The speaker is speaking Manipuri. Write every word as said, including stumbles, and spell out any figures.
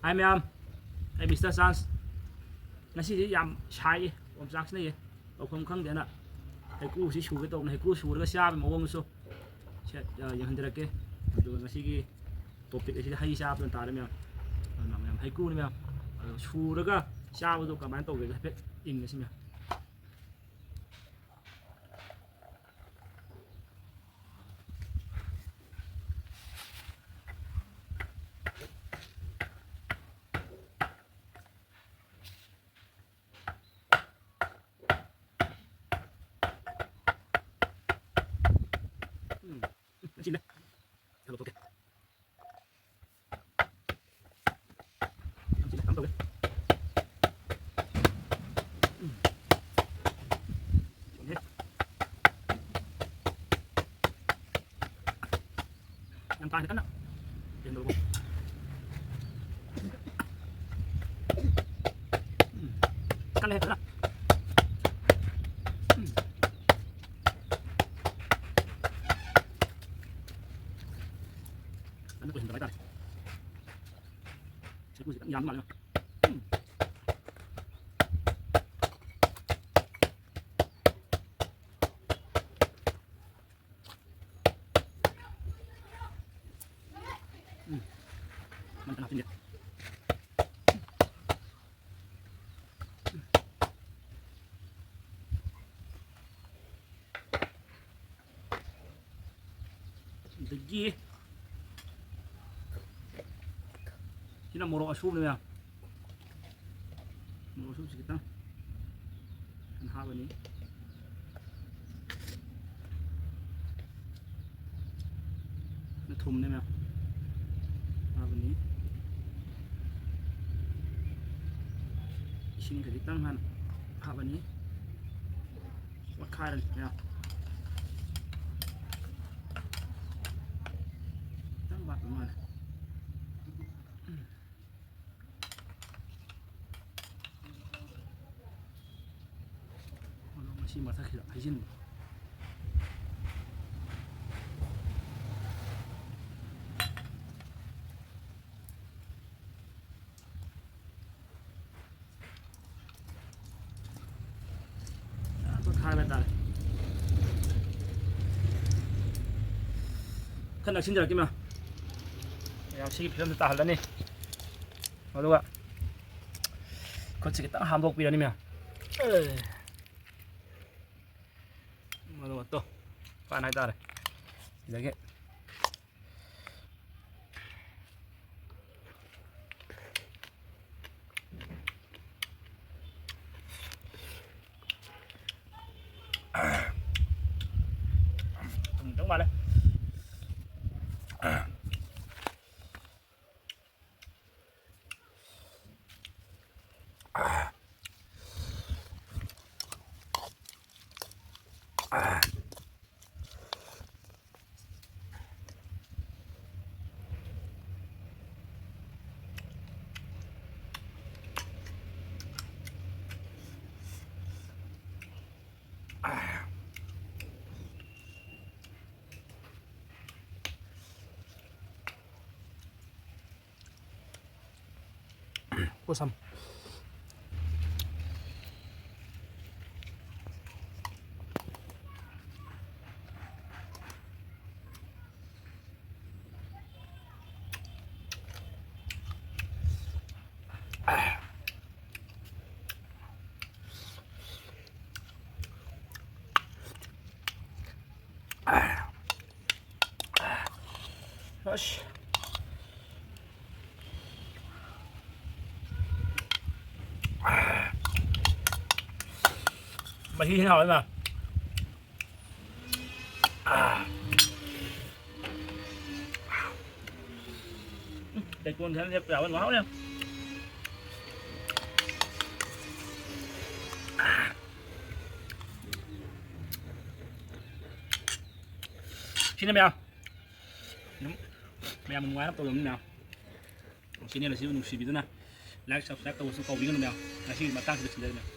ꯍꯥꯏ ꯃꯌꯥꯝ, ꯑꯩ ꯃꯤꯁꯇꯔ ꯆꯥꯟꯁ꯫ ꯉꯁꯤꯗꯤ ꯌꯥꯝ ꯁꯥꯏꯌꯦ, ꯑꯣꯝꯆꯥꯛꯁꯤꯟꯅꯩꯌꯦ, ꯇꯧꯐꯝ ꯈꯪꯗꯦꯅ ꯍꯩꯀ꯭ꯔꯨꯁꯤ ꯁꯨꯒꯦ ꯇꯧꯕꯅꯦ꯫ ꯍꯩꯀ꯭ꯔꯨ ꯁꯨꯔꯒ ꯆꯥꯕꯒꯤ ꯃꯑꯣꯡꯁꯨ ꯁꯦ, ꯑ, ꯌꯦꯡꯍꯟꯖꯔꯛꯀꯦ꯫ ꯑꯗꯨꯒ ꯉꯁꯤꯒꯤ ꯇꯣꯄꯤꯛ ꯑꯁꯤꯗꯤ ꯍꯩ ꯆꯥꯕꯗ ꯇꯥꯔꯦ ꯃꯌꯥꯝ꯫ ꯑꯗꯨꯅ ꯃꯌꯥꯝ ꯍꯩꯀ꯭ꯔꯨꯅꯤ ꯃꯌꯥꯝ꯫ ꯑꯗꯣ ꯁꯨꯔꯒ ꯆꯥꯕꯗꯣ ꯀꯃꯥꯏꯅ ꯇꯧꯒꯦꯗ ꯍꯥꯏꯐꯦꯠ ꯌꯦꯡꯉꯁꯤ ꯃꯌꯥꯝ꯫ ꯎꯝ, ꯁꯤꯅꯦ꯫ ꯌꯥꯝ ꯂꯧꯊꯣꯛꯀꯦ꯫ ꯌꯥꯝ ꯁꯤꯅꯦ, ꯌꯥꯝ ꯇꯧꯒꯦ꯫ ꯎꯝ꯫ ꯁꯤꯅꯦ꯫ ꯌꯥꯝ ꯀꯥ ꯍꯦꯟꯅ ꯀꯟꯅ ꯀꯩꯅꯣ ꯇꯧꯕ꯫ ꯎꯝ꯫ ꯀꯜꯂꯦ ꯐꯖꯅ꯫ ꯎꯝ꯫ ꯀꯟꯅ ꯀꯨꯏꯍꯟꯗꯕ ꯍꯥꯏꯇꯥꯔꯦ꯫ ꯁꯦ, ꯀꯨꯏꯁꯦ ꯈꯤꯇꯪ ꯌꯥꯝꯕ ꯃꯥꯜꯂꯦ꯫ ꯎꯝ꯫ ꯎꯝ꯫ ꯃꯟ ꯀꯅꯥ ꯍꯥꯞꯆꯤꯟꯒꯦ? ꯑꯗꯒꯤ ꯁꯤꯅ ꯃꯣꯔꯣꯛ ꯑꯁꯨꯕꯅꯦ ꯃꯌꯥꯝ꯫ ꯃꯣꯔꯣꯛ ꯑꯁꯨꯕꯁꯤ ꯈꯤꯇꯪ ꯍꯥꯞꯄꯅꯤ꯫ ꯊꯨꯝꯅꯦ ꯃꯌꯥꯝ ꯍꯥꯞꯄꯅꯤ꯫ ꯏꯁꯤꯡ ꯈꯖꯤꯛꯇꯪ ꯍꯥꯟꯅ ꯍꯥꯞꯄꯅꯤ꯫ ꯑꯣꯠꯈꯥꯏꯔꯅꯤ ꯃꯌꯥꯝ꯫ ꯈꯤꯇꯪ ꯋꯥꯠꯄ ꯃꯥꯜꯂꯦ꯫ ꯃꯁꯤ ꯃꯊꯛꯁꯤꯗ ꯍꯩꯖꯤꯟꯕ꯫ ꯅꯛꯁꯤꯟꯖꯔꯛꯀꯦ ꯃꯌꯥꯝ꯫ ꯃꯌꯥꯝ ꯁꯤꯒꯤ ꯐꯤꯕꯝꯗ ꯇꯥꯍꯜꯂꯅꯤ꯫ ꯑꯗꯨꯒ ꯈꯨꯠꯁꯤ ꯈꯤꯇꯪ ꯍꯥꯝꯗꯣꯛꯄꯤꯔꯅꯤ ꯃꯌꯥꯝ꯫ ꯑꯦ꯫ ꯃꯗꯨ ꯃꯠꯇꯣ ꯐꯅ ꯍꯥꯏꯇꯥꯔꯦ꯫ ꯁꯤꯗꯒꯤ ꯊꯨꯝ ꯈꯤꯇꯪ ꯃꯥꯜꯂꯦ꯫ ꯄꯣꯁꯝ꯫ ꯑꯁ꯫ ꯃꯍꯤꯁꯤꯅ ꯍꯥꯎꯋꯦ ꯃꯥ꯫ ꯂꯩꯀꯣꯟ ꯈꯔ ꯂꯦꯞꯄ ꯌꯥꯕ ꯃꯍꯥꯎꯅꯦ꯫ ꯁꯤꯅ ꯃꯌꯥꯝ꯫ ꯑꯗꯨꯝ ꯃꯌꯥꯝ ꯅꯨꯡꯉꯥꯏꯅꯕ ꯇꯧꯖꯕꯅꯤ ꯃꯌꯥꯝ꯫ Channel ꯑꯁꯤꯕꯨ ꯅꯨꯡꯁꯤꯕꯤꯗꯨꯅ like, subscribe ꯇꯧꯕꯁꯨ ꯀꯥꯎꯕꯤꯒꯅꯨ ꯃꯌꯥꯝ꯫ ꯉꯁꯤꯒꯤ ꯃꯇꯥꯡꯁꯤꯗ ꯂꯣꯏꯁꯤꯟꯖꯔꯦ ꯃꯌꯥꯝ꯫